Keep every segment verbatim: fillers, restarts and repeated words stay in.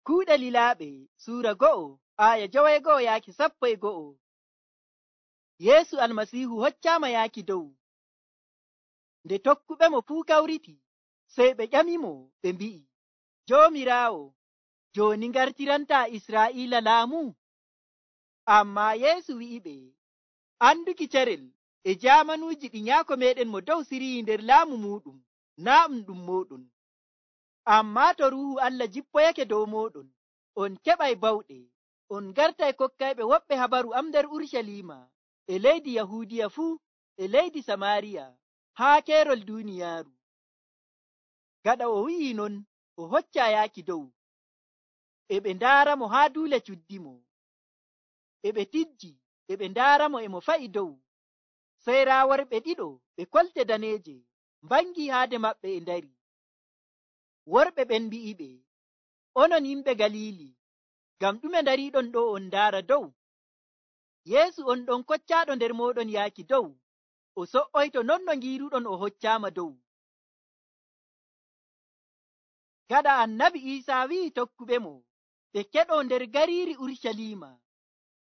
Kuuɗe Lilaaɓe, suura go'o, aaya joweego'o yaaki sappo e go'o. Yeesu Almasiihu hoccaama yaaki dow. Nde tokkuɓemo fuu kawriti, sey ɓe ƴami mo, ɓe mbi'i, "Joomiraawo, jooni ngartirantaa Israa'iila laamu?" Ammaa Yeesu wi'iɓe, "Annduki carel e jaamanuuji ɗi Nyaako meeɗen Mo Dow siryi nder laamu muuɗum, naa' um ɗum mooɗon. Ammaa to Ruuhu Allah jippoyake dow mooɗon, on keɓay bawɗe, on ngartay kokkayɓe woɓɓe habaru am nder Urucaliima, e leydi Yahuudiya fuu, e leydi Samaariya, haa keerol duuniyaaru." Gaɗa o wi'ii non, o hoccaa yaaki dow. E ɓe ndaaramo haa duule cuddimo. E ɓe tijji, e ɓe ndaaramo e mo fa'i dow. Sey raa worɓe ɗiɗo ɓe kolte daneeje, mbangii haade maɓɓe e ndari. Worɓe ɓen mbi'iɓe, "Onon yimɓe Galiili, ngam ɗume ndariiɗon ɗo on ndaara dow? Yeesu on ɗon koccaaɗo nder mooɗon yaaki dow, o so'oyto non no ngiiruɗon o hoccaama dow." Gaɗa Annabi Iisaa wi'i tokkuɓemo ɓe keɗoo nder gariiri Urucaliima,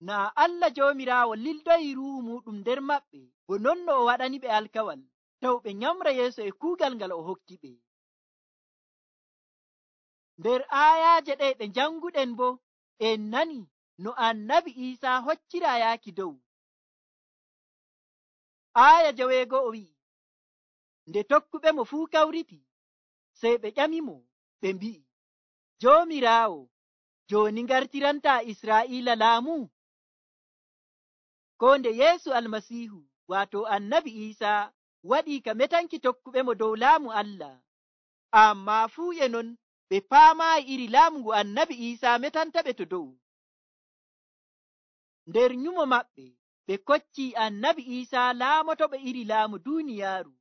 naa Allah Joomiraawo lildoyi Ruuhu muuɗum nder maɓɓe, bo non no o waɗaniɓe alkawal, taw ɓe nyamra yeeso e kuugal ngal o hokkiɓe. Nder aayaaje ɗe'e ɗe njanguɗen bo, en nani no Annabi Iisaa hocciraa yaaki dow. Aaya joweego'o wi'i, nde tokkuɓemo fuu kawriti, sey ɓe ƴamimo, ɓe mbi'i, "Joomiraawo, jooni ngartirantaa Israa'iila laamu?" Koo nde Yeesu Almasiihu, waato Annabi Iisaa, waɗii ka metanki tokkuɓemo dow laamu Allah, ammaa fuu e non ɓe paamaayi iri laamu ngu Annabi Iisaa metantaɓe to dow. Nder nyumo maɓɓe, ɓe koccii Annabi Iisaa laamotoɓe iri laamu duuniyaaru.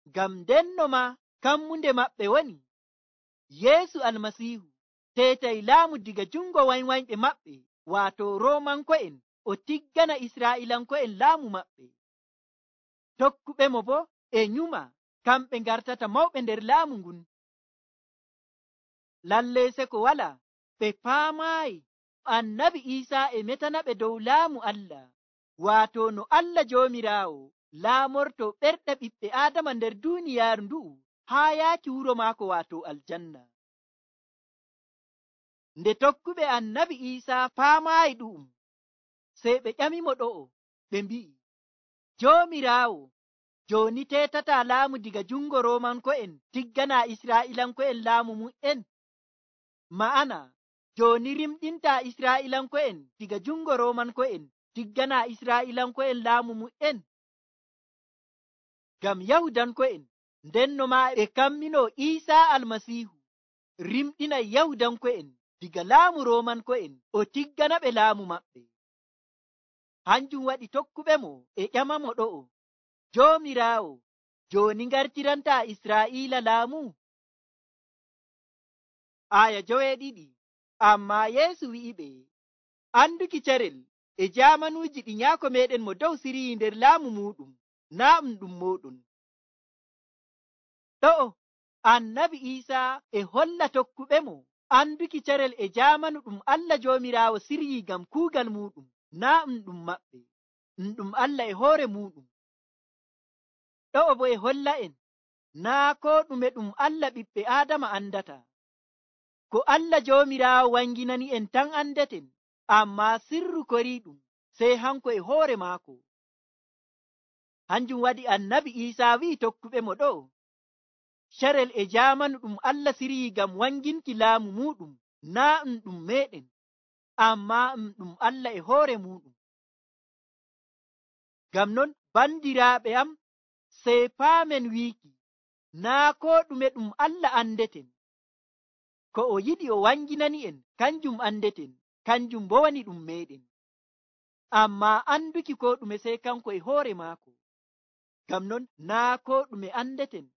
Ngam ndenno maa kammunde maɓɓe woni, Yeesu Almasiihu teetay laamu diga jungo wanywanyɓe maɓɓe, waato Roomanko'en, o tiggana Israa'iilanko'en laamu maɓɓe. Tokkuɓemo boo e nyuma kamɓe ngartata mawɓe nder laamu ngun. Lalley seko walaa, ɓe paamaayi Annabi Iisaa e metanaɓe dow laamu Allah, waato no Allah Joomiraawo laamorto ɓerɗe ɓiɓɓe Aadama nder duuniyaaru ndu'u haa yaaki wuro maako, waato aljanna. Nde tokkuɓe Annabi Iisaa paamaayi ɗu'um, sey ɓe ƴamimo ɗo'o, ɓe mbi'i, "Joomiraawo, jooni teetataa laamu diga jungo Roomanko'en, tigganaa Israa'iilanko'en laamu mu'en? Ma'ana, jooni rimɗintaa Israa'iilanko'en diga jungo Roomanko'en, tigganaa Israa'iilanko'en laamu mu'en?" Ngam Yahuudanko'en ndenno maa ɓe kamminoo Iisaa Almasiihu, rimɗinay Yahuudanko'en diga laamu Roomanko'en, o tigganaɓe laamu maɓɓe. Hanjum waɗi tokkuɓemo e ƴamamo ɗo'o, "Joomiraawo, jooni ngartirantaa Israa'iila laamu?" Aaya joweeɗiɗi. Ammaa Yeesu wi'iɓe, "Anduki carel e jaamanuuji ɗi Nyaako meeɗen Mo Dow siryi nder laamu muuɗum, naa' um ɗum mooɗon." Ɗo'o, Annabi Iisaa e holla tokkuɓemo anduki carel e jaamanu ɗum Allah Joomiraawo siryi ngam kuugal muuɗum, naa' um ɗum maɓɓe, um ɗum Allah e hoore muuɗum. Ɗo'o boo e holla'en, naa' koo ɗume ɗum Allah ɓiɓɓe Aadama andataa. Ko Allah Joomiraawo wanginani'en tan andeten, ammaa sirru koriiɗum sey hanko e hoore maako. Hanjum waɗi Annabi Iisaa wi'i tokkuɓemo ɗo'o, "Carel e jaamanu ɗum Allah siryi ngam wanginki laamu muuɗum, naa' um ɗum meeɗen, ammaa um ɗum Allah e hoore muuɗum." Ngam non, bandiraaɓe am, sey paamen wiiki, naa' koo ɗume ɗum Allah andeten. Ko o yiɗi o wanginani'en, kanjum andeten, kanjum boo woni ɗum meeɗen. Ammaa anduki koo ɗume sey kanko e hoore maako. Ngam non, naa' koo ɗume andeten.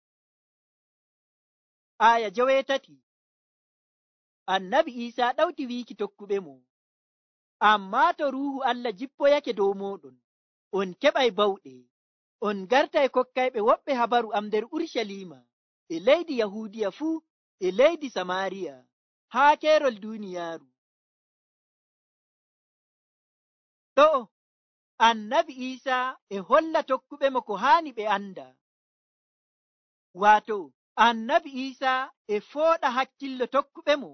Aaya joweetati. Annabi Iisaa ɗawti wiiki tokkuɓemo, "Ammaa to Ruuhu Allah jippoyake dow mooɗon, on keɓay bawɗe, on ngartay kokkayɓe woɓɓe habaru am nder Urucaliima, e leydi Yahuudiya fuu, e leydi Samaariya haa keerol duuniyaaru. Ɗo'o, annabi Iisaa e holla tokkuɓemo ko haani ɓe annda. Waato, annabi Iisaa e fooɗa hakkillo tokkuɓemo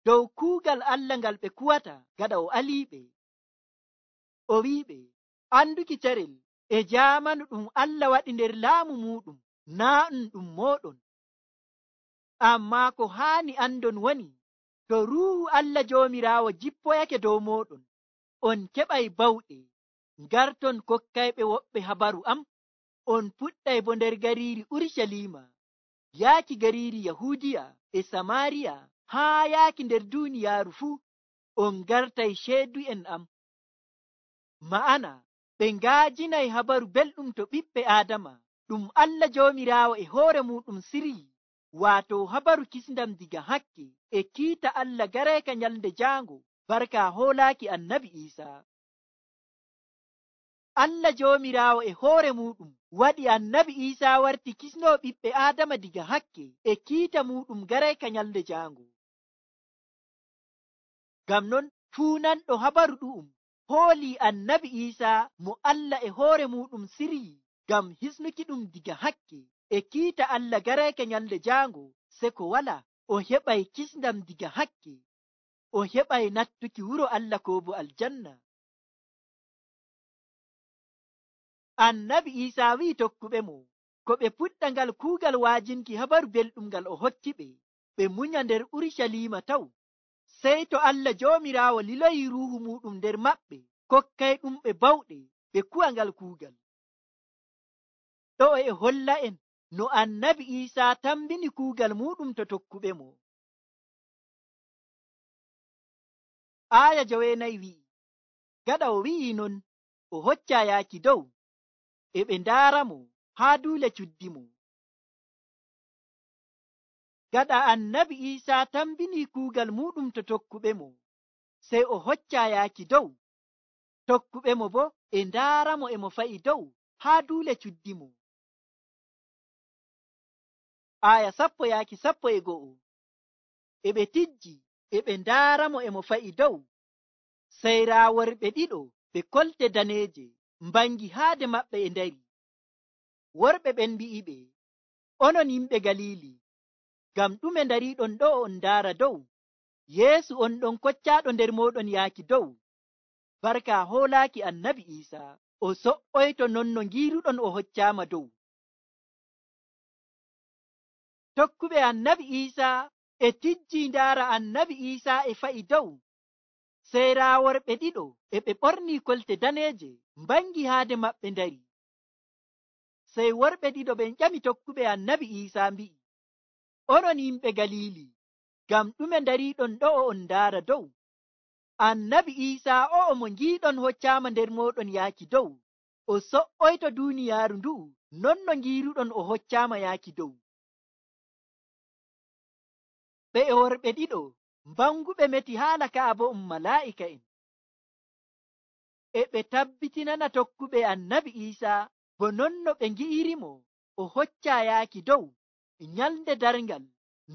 dow kuugal Alla ngal ɓe kuwata gaɗa o aliiɓe. O wi'iɓe, annduki carel e jaamanu ɗum Alla waɗi nder laamu muuɗum, naa' ɗum ɗum mooɗon. Ammaa ko haani anndon woni, to Ruuhu Alla Joomiraawo jippoyake dow mooɗon, on keɓay bawɗe, ngarton kokkayɓe woɓɓe habaru am, on puɗɗay bo nder gariiri Urucaliima, yaaki gariiri Yahuudiya e Samaariya, haa yaaki nder duuniyaaru fuu, on ngartay ceedu'en am. Ma'ana, ɓe nga'ajinay habaru belɗum to ɓiɓɓe Aadama, ɗum Alla Joomiraawo e hoore muuɗum siryi, waato habaru kisndam diga hakke e kiita Alla gareyka nyalnde jaango, barka hoolaaki annabi Iisaa. Alla Joomiraawo e hoore muuɗum waɗi annabi Iisaa warti kisnoowo ɓiɓɓe Aadama diga hakke e kiita muuɗum gareyka nyalnde jaango. Ngam non, fuu nanɗo habaru ɗu'um hoolii annabi Iisaa mo Alla e hoore muuɗum siryi ngam hisnukiɗum diga hakke e kiita Alla gareyka nyalnde jaango, seko walaa, o heɓay kisndam diga hakke, o heɓay nattuki wuro Alla koo bo aljanna. Annabi Iisaa wi'i tokkuɓemo ko ɓe puɗɗa ngal kuugal wa'ajinki habaru belɗum ngal o hokkiɓe, ɓe munya nder Urucaliima taw, sey to Alla Joomiraawo liloyii Ruuhu muuɗum nder maɓɓe, kokkayɗumɓe bawɗe ɓe kuwa ngal kuugal. Ɗo'o e holla'en no annabi Iisaa tambini kuugal muuɗum to tokkuɓemo. Aaya joweenayi wi'i, gaɗa o wi'ii non, o hoccaa yaaki dow, e ɓe ndaaramo haa duule cuddimo. Gaɗa annabi Iisaa tambinii kuugal muuɗum to tokkuɓemo, sey o hoccaa yaaki dow. Tokkuɓemo boo e ndaaramo e mo fa'i dow haa duule cuddimo. Aaya sappo yaaki sappo e go'o. E ɓe tijji, e ɓe ndaaramo e mo fa'i dow. Sey raa worɓe ɗiɗo ɓe kolte daneeje mbaŋgi haade maɓɓe e ndari. Worɓe ɓen mbi'iɓe, onon yimɓe Galiili, ngam ɗume ndariiɗon ɗo'o on ndaara dow? Yeesu on ɗon koccaaɗo nder mooɗon yaaki dow, barka hoolaaki annabi Iisaa, o so'oyto non no ngiiruɗon o hoccaama dow. Tokkuɓe annabi Iisaa e tijjii ndaara annabi Iisaa e fa'i dow. Sey raa worɓe ɗiɗo e ɓe ɓornii kolte daneeje mbaŋgi haade maɓɓe ndari. Sey worɓe ɗiɗo ɓen ƴami tokkuɓe annabi Iisaa mbi'i, onon yimɓe Galiili, ngam ɗume ndariiɗon ɗo'o on ndaara dow? Annabi Iisaa o'o mo ngiiɗon hoccaama nder mooɗon yaaki dow, o so'oyto duuniyaaru ndu'u non no ngiiruɗon o hoccaama yaaki dow. Ɓe'e worɓe ɗiɗo mbaŋguɓe meti haala ka'a bo um malaa'ika'en. E ɓe tabbitinana tokkuɓe annabi Iisaa bo non no ɓe ngi'irimo o hoccaa yaaki dow, nyalnde darŋgal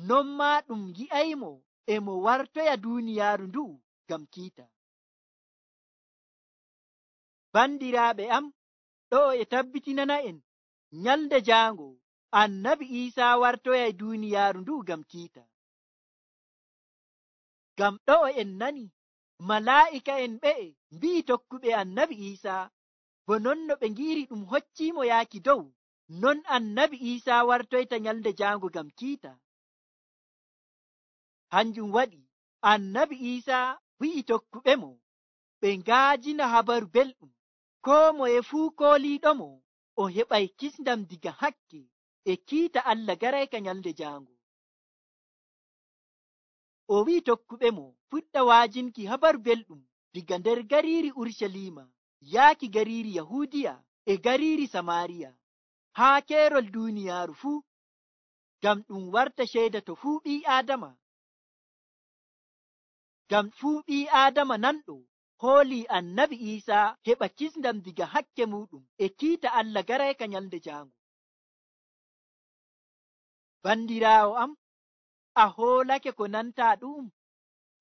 non maa ɗum ngi'aymo e mo wartoya duuniyaaru ndu'u ngam kiita. Bandiraaɓe am, ɗo'o e tabbitinana'en nyalnde jaaŋo annabi Iisaa wartoyay duuniyaaru ndu'u ngam kiita. Ngam ɗo'o en nani malaa'ika'en ɓe'e mbi'i tokkuɓe annabi Iisaa, bo non no ɓe ngi'iri ɗum hocciimo yaaki dow, non annabi Iisaa wartoyta nyalnde jaaŋo ngam kiita. Hanjum waɗi annabi Iisaa wi'i tokkuɓemo ɓe nga'ajina habaru belɗum, koo moye fuu kooliiɗomo o heɓay kisndam diga hakke e kiita Allah garayka nyalnde jaaŋo. O wi'i tokkuɓemo fuɗɗa wa'ajinki habaru belɗum diga nder gariiri Urucaliima yaaki gariiri Yahuudiya e gariiri Samaariya, haa keerol duuniyaaru fuu, ngam ɗum warta ceyda to fuu ɓii-Aadama. Ngam fuu ɓii-Aadama nanɗo hoolii annabi Iisaa heɓa kisndam diga hakke muuɗum e kiita Allah garayka nyalnde jaaŋo. Bandiraawo am, a hoolake ko nanta ɗuum?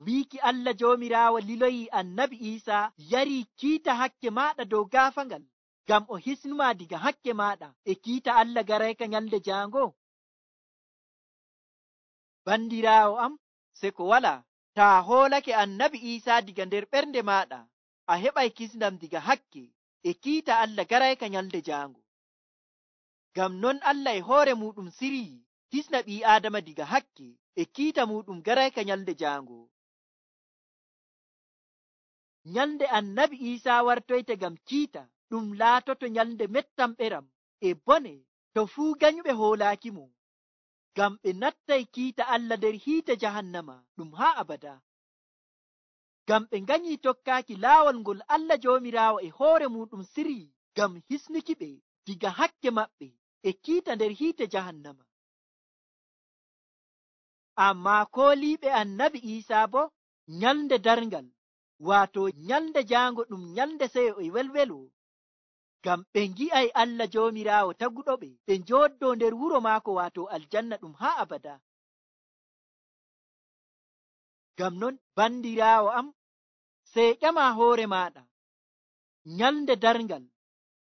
Wiiki Allah Joomiraawo liloyii annabi Iisaa, yarii kiita hakke maaɗa dow gaafagal, ngam o hisnumaa diga hakke maaɗa e kiita Allah garayka nyalnde jaango? Banndiraawo am, seko walaa, taa hoolake annabi Iisaa diga nder ɓernde maaɗa, a heɓay kisndam diga hakke e kiita Allah garayka nyalnde jaango. Ngam non Allah e hoore muuɗum siryi hisna ɓii Aadama diga hakke e kiita muuɗum garayka nyalnde jaango. Nyalnde annabi Iisaa wartoyte ngam kiita, ɗum laatoto nyalnde mettamɓeram e bone to fuu ganyuɓe hoolaaki mo. Ngam ɓe nattay kiita Allah nder hiite jahannama ɗum haa abada. Ngam ɓe nganyii tokkaaki laawol ngol Allah Joomiraawo e hoore muuɗum siryi ngam hisnuki ɓe diga hakke maɓɓe e kiita nder hiite jahannama. Ammaa kooliiɓe annabi Iisaa boo, nyalnde darngal, waato nyalnde jaango ɗum nyalnde seyo e welwelo. Ngam ɓe ngi'ay Allah Joomiraawo taguɗo ɓe, ɓe njooddoo nder wuro maako, waato aljanna ɗum haa abada. Ngam non, banndiraawo am, sey ƴama hoore maaɗa, nyalnde darngal,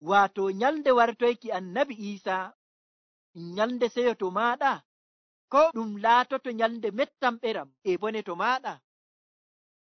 waato nyalnde wartoyki annabi Iisaa, nyalnde seyo to maaɗa? Koo ɗum laatoto nyalnde mettamɓeram e bone to maaɗa?